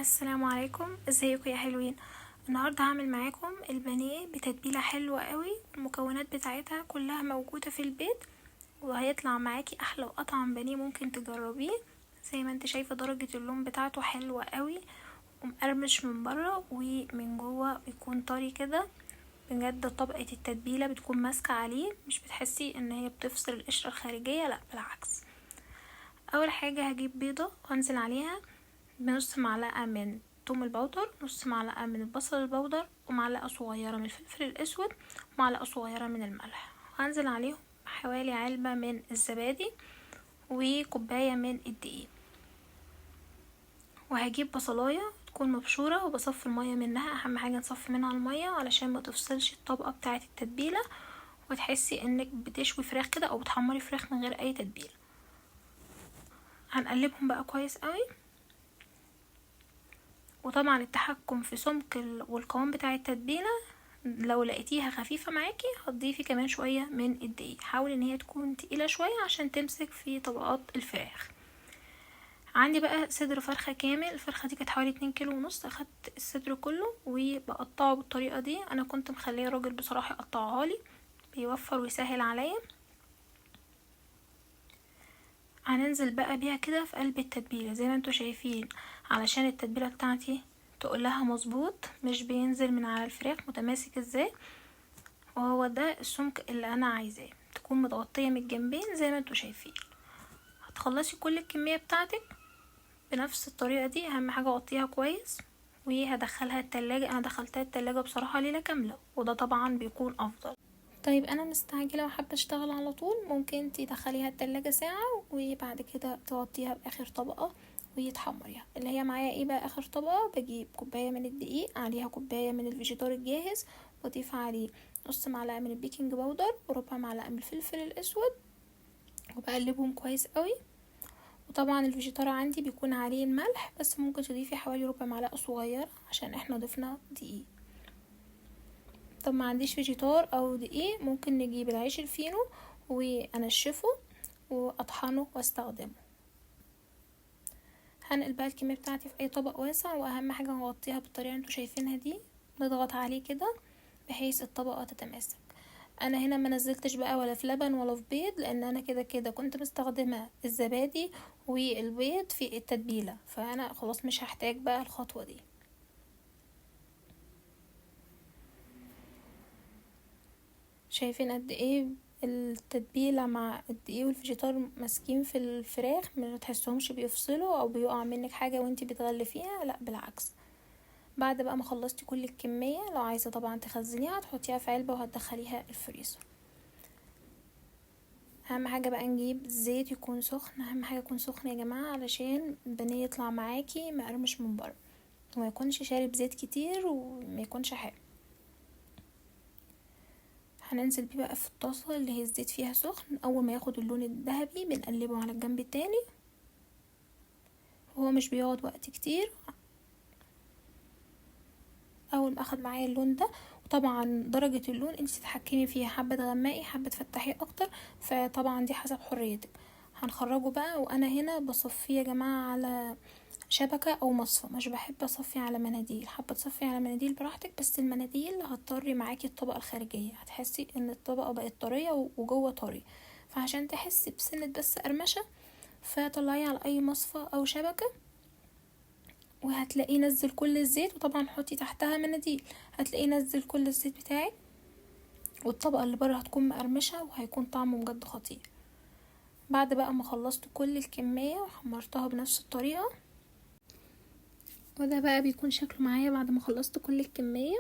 السلام عليكم، ازيكم يا حلوين؟ النهارده هعمل معاكم البانيه بتتبيله حلوة قوي. المكونات بتاعتها كلها موجودة في البيت، وهيطلع معاكي احلى واطعم بانيه ممكن تجربيه. زي ما انت شايفه درجه اللون بتاعته حلوة قوي، ومقرمش من بره ومن جوه بيكون طري كده. بجد طبقه التتبيله بتكون ماسكه عليه، مش بتحسي ان هي بتفصل القشرة الخارجية، لا بالعكس. اول حاجة هجيب بيضة وانزل عليها بنص معلقه من توم البودر، نص معلقه من البصل البودر، ومعلقة صغيرة من الفلفل الاسود، ومعلقة صغيرة من الملح. هنزل عليهم حوالي علبة من الزبادي وكوبايه من الدقيق. وهجيب بصلايه تكون مبشوره وبصفي المية منها، اهم حاجة نصفي منها المية علشان ما تفصلش الطبقة بتاعه التتبيله، وتحسي انك بتشوي فراخ كده او بتحمري فراخ من غير اي تتبيله. هنقلبهم بقى كويس قوي. وطبعا التحكم في سمك والقوام بتاع التتبيله، لو لقيتيها خفيفة معاكي هتضيفي كمان شوية من الدقيق. حاولي ان هي تكون تقيلة شوية عشان تمسك في طبقات الفراخ. عندي بقى صدر فرخة كامل، الفرخه دي كانت حوالي 2.5 كيلو، اخدت الصدر كله وبقطعه بالطريقة دي. انا كنت مخليه راجل بصراحة يقطعها لي، بيوفر ويسهل عليا. هننزل بقى بيها كده في قلب التتبيله زي ما انتوا شايفين، علشان التتبيله بتاعتي تقولها مظبوط، مش بينزل من على الفراخ، متماسك ازاي. وهو ده السمك اللي انا عايزاه، تكون متغطيه من الجنبين زي ما انتوا شايفين. هتخلصي كل الكمية بتاعتك بنفس الطريقة دي. اهم حاجة غطيها كويس وهدخلها التلاجة. انا دخلتها التلاجة بصراحة ليلة كاملة، وده طبعا بيكون افضل. طيب انا مستعجلة وحابة اشتغل على طول، ممكن تدخليها التلاجة ساعة وبعد كده تغطيها باخر طبقه ويتحمريها. اللي هي معايا ايه بقى اخر طبقه؟ بجيب كوباية من الدقيق، عليها كوباية من الفيجيتار الجاهز، واضيف عليه نص معلقه من ال baking powder وربع معلقه من الفلفل الاسود، وبقلبهم كويس قوي. وطبعا الفيجيتار عندي بيكون عليه الملح، بس ممكن تضيفي حوالي ربع معلقه صغيرة عشان احنا ضفنا دقيق. طب ما عنديش فيجيتار او دقيق، ممكن نجيب العيش الفينو وانشفه واطحنه واستخدمه. هنقل بقى الكمية بتاعتي في اي طبق واسع، واهم حاجة نغطيها بالطريقة اللي انتوا شايفينها دي، نضغط عليه كده بحيث الطبقة تتماسك. انا هنا ما نزلتش بقى ولا في لبن ولا في بيض، لان انا كده كده كنت مستخدمة الزبادي والبيض في التتبيله، فانا خلاص مش هحتاج بقى الخطوة دي. شايفين قد ايه التتبيله مع الدقيق والفيجيتار ماسكين في الفراخ، ما تحسهمش بيفصلوا او بيقع منك حاجة وانتي بتغلفيها، لا بالعكس. بعد بقى ما خلصتي كل الكمية، لو عايزه طبعا تخزنيها هتحطيها في علبة وهتدخليها الفريزر. اهم حاجة بقى نجيب زيت يكون سخن، اهم حاجة يكون سخن يا جماعة علشان البانيه يطلع معاكي مقرمش من بره، وما يكونش شارب زيت كتير وما يكونش حار. هننزل بيه بقى في الطاسه اللي هي الزيت فيها سخن. اول ما ياخد اللون الذهبي بنقلبه على الجنب التاني، وهو مش بيقعد وقت كتير. اول ما اخد معايا اللون ده، وطبعا درجه اللون انت تتحكمي فيها، حابة تغمقي حابة تفتحيه اكتر، فطبعا دي حسب حريتك. هنخرجه بقى، وانا هنا بصفيه يا جماعة على شبكة او مصفى، مش بحب اصفي على مناديل. حابة تصفي على مناديل براحتك، بس المناديل هتطري معاكي الطبقة الخارجية، هتحسي ان الطبقة بقت طرية وجوه طري، فعشان تحسي بسنة بس قرمشه فطلعيه على اي مصفى او شبكة، وهتلاقيه نزل كل الزيت. وطبعا حطي تحتها مناديل، هتلاقيه نزل كل الزيت بتاعك، والطبقة اللي بره هتكون مقرمشه وهيكون طعمه بجد خطير. بعد بقى ما خلصت كل الكمية وحمرتها بنفس الطريقة، وده بقى بيكون شكله معايا بعد ما خلصت كل الكمية.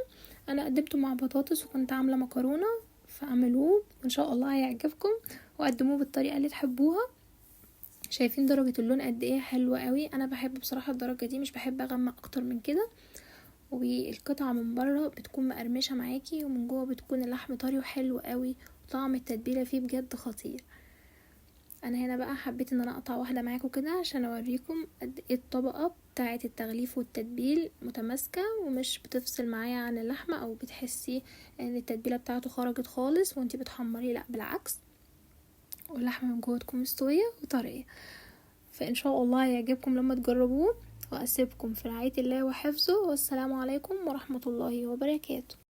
انا قدمته مع بطاطس وكنت عامله مكرونه، فاعملوه وان شاء الله هيعجبكم، وقدموه بالطريقة اللي تحبوها. شايفين درجه اللون قد ايه حلوة قوي، انا بحب بصراحة الدرجة دي، مش بحب اغمق اكتر من كده. والقطعه من بره بتكون مقرمشه معاكي، ومن جوه بتكون اللحم طري وحلو قوي، وطعم التتبيله فيه بجد خطير. انا هنا بقى حبيت ان انا اقطع واحدة معاكم كده عشان اوريكم قد ايه الطبقة بتاعه التغليف والتتبيل متماسكة ومش بتفصل معايا عن اللحمة، او بتحسي ان التتبيله بتاعته خرجت خالص وانتي بتحمريه، لا بالعكس، واللحمة من جوه تكون مستوية وطريه. فان شاء الله هيعجبكم لما تجربوه. وأسيبكم في رعاية الله وحفظه، والسلام عليكم ورحمة الله وبركاته.